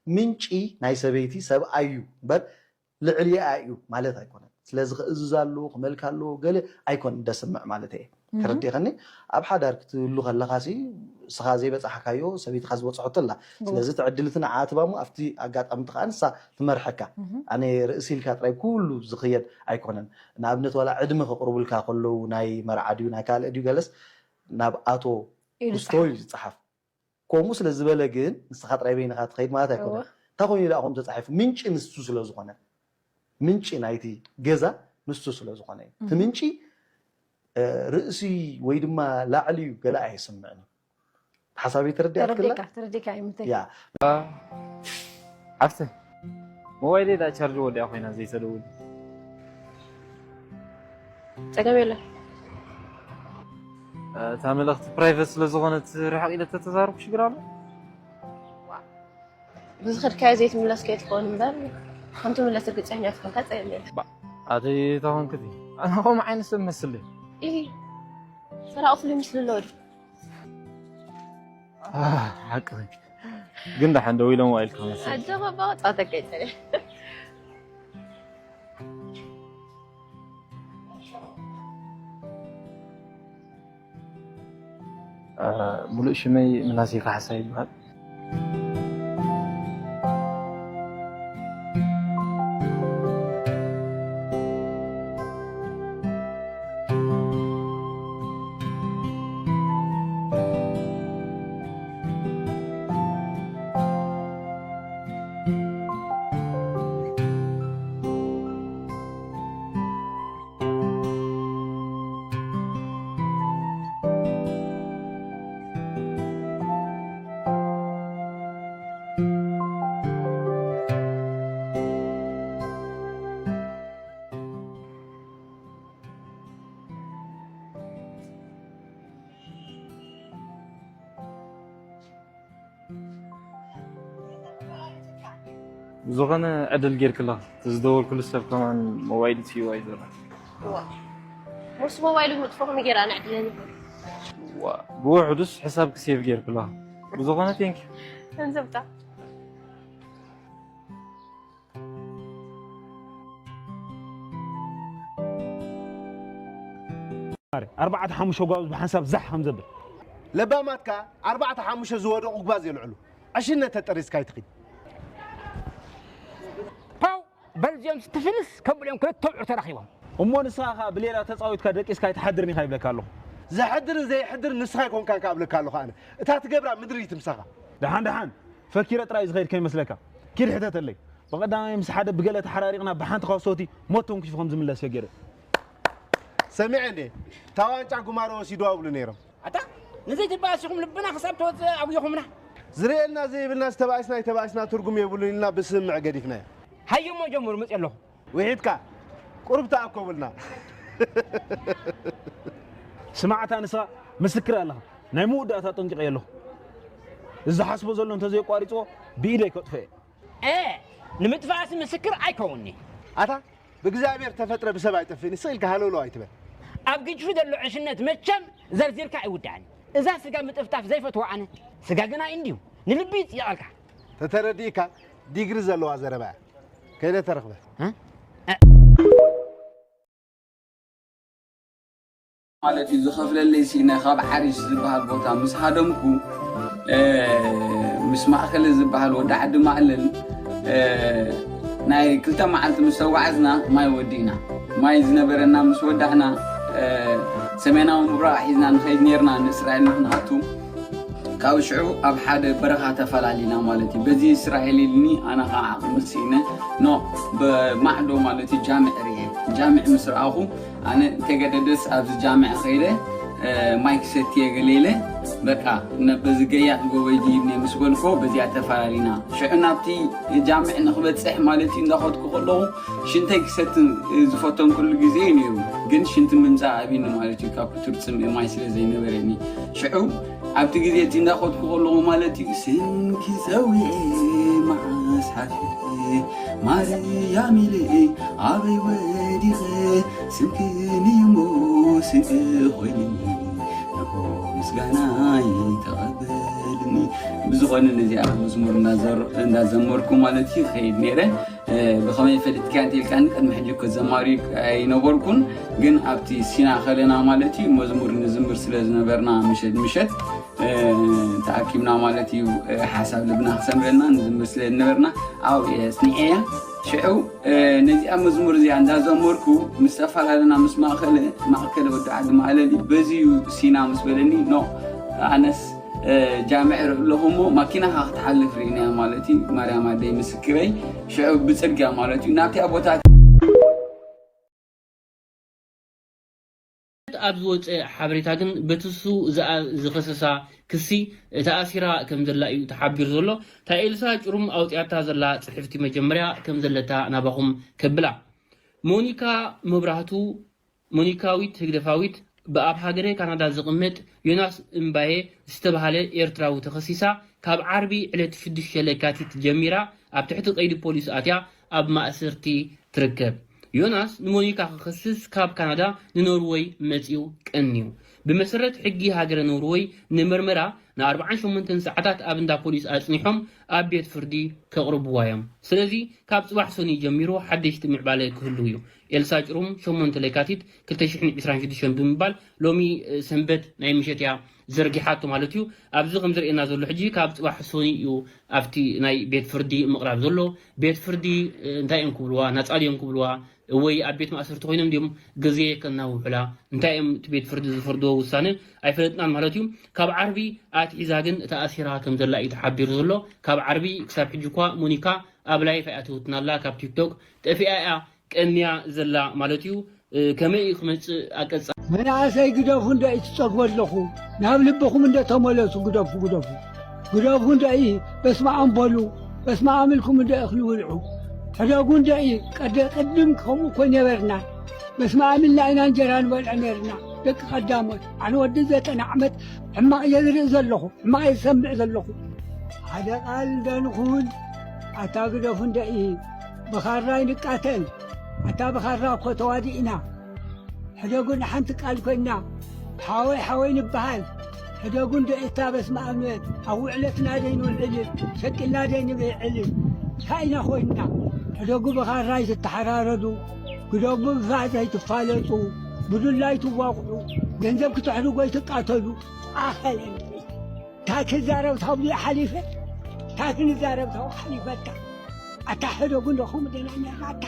ምንጪ ናይ ሰበይቲ ሰብኣይ እዩ እምበር ልዕሊኣ እዩ ማለት ኣይኮነን። ስለዚ ክእዝዝ ኣለዎ፣ ክመልክ ኣለዎ፣ ገለ ኣይኮን ደስምዕ ማለት እየ። ተረዲእኸኒ? ኣብ ሓዳር ክትህሉ ከለኻሲ፣ ንስኻ ዘይበጻሕካዮ፣ ሰበይትኻ ዝበጽሖቶ ኣላ። ስለዚ እቲ ዕድል እቲ ንዓኣ ትባሙ፣ ኣብቲ ኣጋጣሚ እቲ ከኣ ንሳ ትመርሐካ። ኣነ ርእሲ ኢልካ ጥራይ ኩሉ ዝኽየድ ኣይኮነን። ንኣብነት ዋላ ዕድመ ከቕርቡልካ ከለዉ፣ ናይ መርዓ ድዩ ናይ ካልእ ድዩ ገለስ፣ ናብ ኣቶ ኢሉ ኩስቶ እዩ ዝጸሓፍ። ከምኡ ስለ ዝበለ ግን ንስኻ ጥራይ በይንኻ ትኸይድ ማለት ኣይኮነን። እንታይ ኮይኑ ኢላ ከምኡ ተጻሒፉ? ምንጪ ንሱ ስለ ዝኾነ፣ ምንጪ ናይቲ ገዛ ንሱ ስለ ዝኾነ እዩ። እቲ ምንጪ፣ እ፣ ርእሲ ወይ ድማ ላዕሊ እዩ ገለ ኣየስምዕን እዩ። ሓሳበይ ተረዲኣትክላ? ተረዲእካ፣ ተረዲእካ እዩ ምንታይ? ያ። ዓፍተ፣ ሞባይለይ ደኣ ቻርጅ ወዲኣ ኮይና ዘይተደውል። ጸገም የለን። እታ መልእኽቲ ፕራይቨት ስለ ዝኾነት ርሕቕ ኢለ ተተዛረብኩ ሽግር ኣሎ? ብዝኸድካዮ ዘይትምለስ ከይትኸውን እምበር፣ ከም ትምለስ ርግጸኛ ትኾንካ ጸገም የለን። ባ-፣ ኣቲ ተኾንክቲ፣ ኣነ ከምኡ ዓይነት ሰብ መስል ድየ? ኢሂ፣ ሰራቒ ፍሉይ ምስሉ ኣለዎ ድዩ? ኣህ፣ ሓቅኺ። ግን ደሓን ደው ኢሎም ዋይልካ መሰለኝ። ኣጆኻ እባ፣ ጸወታ ከይጸንሕ። እ፣ ሙሉእ ሽመይ ምናሴ ካሕሳ ይበሃል። ዝኾነ ዕድል ጌርክላ፣ እቲ ዝደወልኩሉ ሰብ ከማን ሞባይሉ ትይዋ እዩ ዘሎ። እዋ። ሙስ ሞባይሉ ምጥፎ ከመይ ጌራ ንዕድለኒ? ዋ፣ ብውሕዱስ ሕሳብ ክሴቭ ጌርክላ። ብዝኾነ ቴንክ ዩ። ገንዘብታ። ኣርባዕተ ሓሙሽተ ጓብዝ ብሓንሳብ ዛሕ ከም ዘብል። ለባማት ከኣ ኣርባዕተ ሓሙሽተ ዝወደቑ ጓዝ የልዕሉ። ዕሽነት ተጠሪዝካ ኣይትኺድ። ፓው! በልዚኦም ስትፍንስ ከብሎም ክልተ ኣውዕር ተራኺቦም። እሞ ንስኻ ኸኣ ብሌላ ተጻዊትካ ደቂስካ ኣይትሓድርን ኢኻ ይብለካ ኣለኹ። ዘሕድርን ዘይሕድርን ንስኻ ኣይኮንካን ከኣ እብለካ ኣለኹ ኣነ። እታ ትገብራ ምድሪ ትምሳኻ። ደሓን ደሓን፣ ፈኪረ ጥራይ ዝኸይድ ከይመስለካ። ኪድ ሕተተለይ። ብቐዳማይ ምስ ሓደ ብገለ ተሓራሪቕና ብሓንቲ ካውሶቲ ሞት ተንኪፉ ከም ዝምለስ ፈጊረ። ሰሚዐ እንዴ? እታ ዋንጫ ጉማሮ ወሲድዋ ይብሉ ነይሮም። ኣታ፣ ንዘይትበኣስ ኢኹም ልብና ክሳብ ተወጽእ ኣጉየኹምና። ዝርእየልና ዘይብልና ዝተባእስና ኣይተባእስና ትርጉም የብሉን ኢልና ብስምምዕ ገዲፍናዮ። ሃየሞ ጀምሩ፣ መጽእ ኣለኹ። ውሒድካ፣ ቁሩብ ተኣኮቡልና። ስማዕታ ንስኻ ምስክር ኣለኻ። ናይ መወዳእታ ጠንቂቐ ኣለኹ። እዚ ዝሓስቦ ዘሎ እንተዘየቋሪጽዎ ብኢደይ ከጥፍኦ እየ። እ፣ ንምጥፋእሲ ምስክር ኣይከውንኒ። ኣታ ብእግዚኣብሔር ተፈጥረ ብሰብ ኣይጠፍእን፣ ስቕ ኢልካ ሃለውለው ኣይትበል። ኣብ ግጭፊ ዘሎ ዕሽነት መቸም ዘርዚርካ ኣይውዳእን። እዛ ስጋ ምጥፍጣፍ ዘይፈትዋ ኣነ፣ ስጋ ግና እንድዩ ንልቢ ይጽየቐልካ። ተተረዲእካ ዲግሪ ዘለዋ ዘረባ እያ። ከይደ ተረኽበ። እ? እ? ማለት እዩ ዝኸፍለለይ ሲነ ካብ ሓሪሽ ዝበሃል ቦታ ምስ ሃደምኩ፣ እ፣ ምስ ማእከለ ዝበሃል ወዲ ዓዲ ማእለል፣ እ፣ ናይ ክልተ መዓልቲ ምስ ተጓዓዝና ማይ ወዲእና። ማይ ዝነበረና ምስ ወዳእና፣ እ፣ ሰሜናዊ ምብራቕ ሒዝና ንኸይድ ኔርና ንእስራኤል ንኽንኣቱ። ካብኡ ሽዑ ኣብ ሓደ በረኻ ተፈላሊና ማለት እዩ። በዚ እስራኤል ኢልኒ፣ ኣነ ኸዓ ዓቕሚ ስኢነ፣ ኖ፣ ብማዕዶ ማለት እዩ ጃምዕ ርኤ። ጃምዕ ምስ ረኣኹ፣ ኣነ እንተገደደስ ኣብዚ ጃምዕ ኸይደ፣ እ፣ ማይ ክሰትየ ገለ ኢለ፣ በቃ፣ ነ-፣ በዚ ገያዕ ጎበይ ድይብኒ ምስ በልኮ፣ በዚኣ ተፈላሊና። ሽዑ ናብቲ ጃምዕ ንኽበጽሕ ማለት እዩ እንዳኸድኩ ከለኹ፣ ሽንተይ ክሰቲ ዝፈተንኩሉ ግዜ እዩ ነይሩ። ግን ሽንቲ ምምጻእ ኣብዩኒ ማለት እዩ፣ ካብ ክቱር ጽምኢ ማይ ስለ ዘይነበረኒ። ሽዑ ኣብቲ ግዜ እቲ እንዳኸድኩ ከለኹ ማለት እዩ፣ ስምኪ ጸዊዐ መዓስ ሓፊረ፣ ማርያም ኢለ ኣበይ ወዲቐ፣ ስምኪ ንእሞ ስንቂ ኮይንኒ፣ ንሆ ምስጋናይ ተቐበልኒ። ብዝኾነ ነዚኣ መዝሙር እንዳዘር-፣ እንዳዘመርኩ ማለት እዩ ይኸይድ ነይረ። ብኸመይ ፈሊጥካ እንተ ኢልካኒ፣ ቅድሚ ሕጂ እኮ ዘማሪ ኣይነበርኩን፣ ግን ኣብቲ ሲና ከለና ማለት እዩ፣ መዝሙር ንዝምር ስለ ዝነበርና፣ ምሸት ምሸት ተኣኪብና ማለት እዩ፣ ሓሳብ ልብና ክሰምረልና ንዝምር ስለ ዝነበርና፣ ኣብኡ እየ ኣጽኒዐያ። ሽዑ ነዚኣ መዝሙር እዚኣ እንዳዘመርኩ ምስ ተፈላለና ምስ ማእከለ፣ ማእከለ ወዲ ዓዲ ማእለሊ፣ በዚ እዩ ሲና ምስ በለኒ፣ ኖ፣ ኣነስ ጃምዕ ርኢ ኣለኹ እሞ፣ ማኪናኻ ክትሓልፍ ርኢናያ ማለት እዩ። ማርያም ኣደይ ምስክረይ። ሽዑ ብጽርግያ ማለት እዩ ናብቲኣ ቦታ። ኣብ ዝወፀ ሓበሬታ ግን በትሱ ዝኸሰሳ ክሲ፣ ተኣሲራ ከም ዘላ እዩ ተሓቢሩ ዘሎ። እታ ኤልሳ ጭሩም ኣውፅያታ ዘላ ፅሕፍቲ መጀመርያ ከም ዘለታ ናባኹም ከብላ። ሞኒካ መብራህቱ፣ ሞኒካዊት ህግደፋዊት፣ ብኣብ ሃገረ ካናዳ ዝቕመጥ ዮናስ እምባየ ዝተባህለ ኤርትራዊ ተኸሲሳ፣ ካብ ዓርቢ ዕለት ሽዱሽተ ለካቲት ጀሚራ ኣብ ትሕቲ ቀይዲ ፖሊስ ኣትያ ኣብ ማእሰርቲ ትርከብ። ዮናስ ንሞኒካ ክኸስስ ካብ ካናዳ ንኖርወይ መጺኡ ቀንዩ። ብመሰረት ሕጊ ሃገረ ኖርወይ፣ ንምርመራ ንኣርብዓን ሸሞንተን ሰዓታት ኣብ እንዳ ፖሊስ ኣጽኒሖም ኣብ ቤት ፍርዲ ከቕርብዋ እዮም። ስለዚ ካብ ጽባሕ ሰኑይ ጀሚሩ ሓደሽቲ ምዕባለ ክህልው እዩ። ኤልሳ ጭሩም ሸሞንተ ለካቲት ክልተ ሽሕን ዕስራን ሽዱሽተን ብምባል ሎሚ ሰንበት ናይ ምሸት እያ ዘርጊሓቶ ማለት እዩ። ኣብዚ ከም ዝርእየና ዘሎ ሕጂ ካብ ጽባሕ ሰኑይ እዩ ኣብቲ ናይ ቤት ፍርዲ ምቕራብ ዘሎ። ቤት ፍርዲ እንታይ እዮም ክብልዋ? ናጻ ድዮም ክብልዋ? ወይ ኣብ ቤት ማእሰርቲ ኮይኖም ድዮም ግዜ ከናውሑላ? እንታይ እዮም እቲ ቤት ፍርዲ ዝፈርድዎ ውሳነ? ኣይፈለጥናን ማለት እዩ። ካብ ዓርቢ ኣትሒዛ ግን ተኣሲራ ከም ዘላ እዩ ተሓቢሩ ዘሎ። ካብ ዓርቢ ክሳብ ሕጂ እኳ ሞኒካ ኣብ ላይፍ ኣይኣተወትናላ፣ ካብ ቲክቶክ ጠፊኣ እያ ቀንያ ዘላ ማለት እዩ። ከመይ እዩ ክመጽእ ኣቀጻ መናእሰይ ግደፉ እንዶ እዩ ትጸግቡ ኣለኹ። ናብ ልብኹም እንዶ ተመለሱ፣ ግደፉ፣ ግደፉ። ግደፉ እንዶ እዩ፣ በስመ ኣብ በሉ፣ በስመ ኣብ ኢልኩም እንዶ እኽሊ ብልዑ። ሕደጉ እንዶ እዩ፣ ቀደ ቅድም ከምኡ እኮ ነበርና። በስመ ኣብ ኢልና ኢና እንጀራ ንበልዕ ነርና፣ ደቂ ቀዳሞት። ኣነ ወዲ ዘጠና ዓመት ሕማቕ እየ ዝርኢ ዘለኹ፣ ሕማቕ እየ ዝሰምዕ ዘለኹ። ሓደ ቃል እንዶ ንኹን፣ ኣታ ግደፉ እንዶ እዩ፣ ብኻራ ይንቃተል። ኣታ ብኻራ እኮ ተዋዲእና። ሕደጉ ንሓንቲ ቃል ኮይና፣ ሓወይ ሓወይ ንበሃል። ሕደጉ እንዶ እታ በስመ ኣብ ንበል። ኣብ ውዕለትና ደይ ንውዕል፣ ሸቂልና ደይ ንብዕል። እንታይ ኢና ኮይንና? ሕደጉ ብኻራ ኣይትተሓራረዱ፣ ግደጉ ብፋእ ዘይትፋለጡ፣ ብዱላ ኣይትዋቕዑ፣ ገንዘብ ክትሕድጉ ኣይትቃተሉ። ኣኸለ እንታይ ክዛረብ ታብሉ ሓሊፈ፣ እንታይ ክንዛረብ ታብኡ ሓሊፈካ። ኣታ ሕደጉ እንዶ ከምኡ ደና ነርና ኣታ።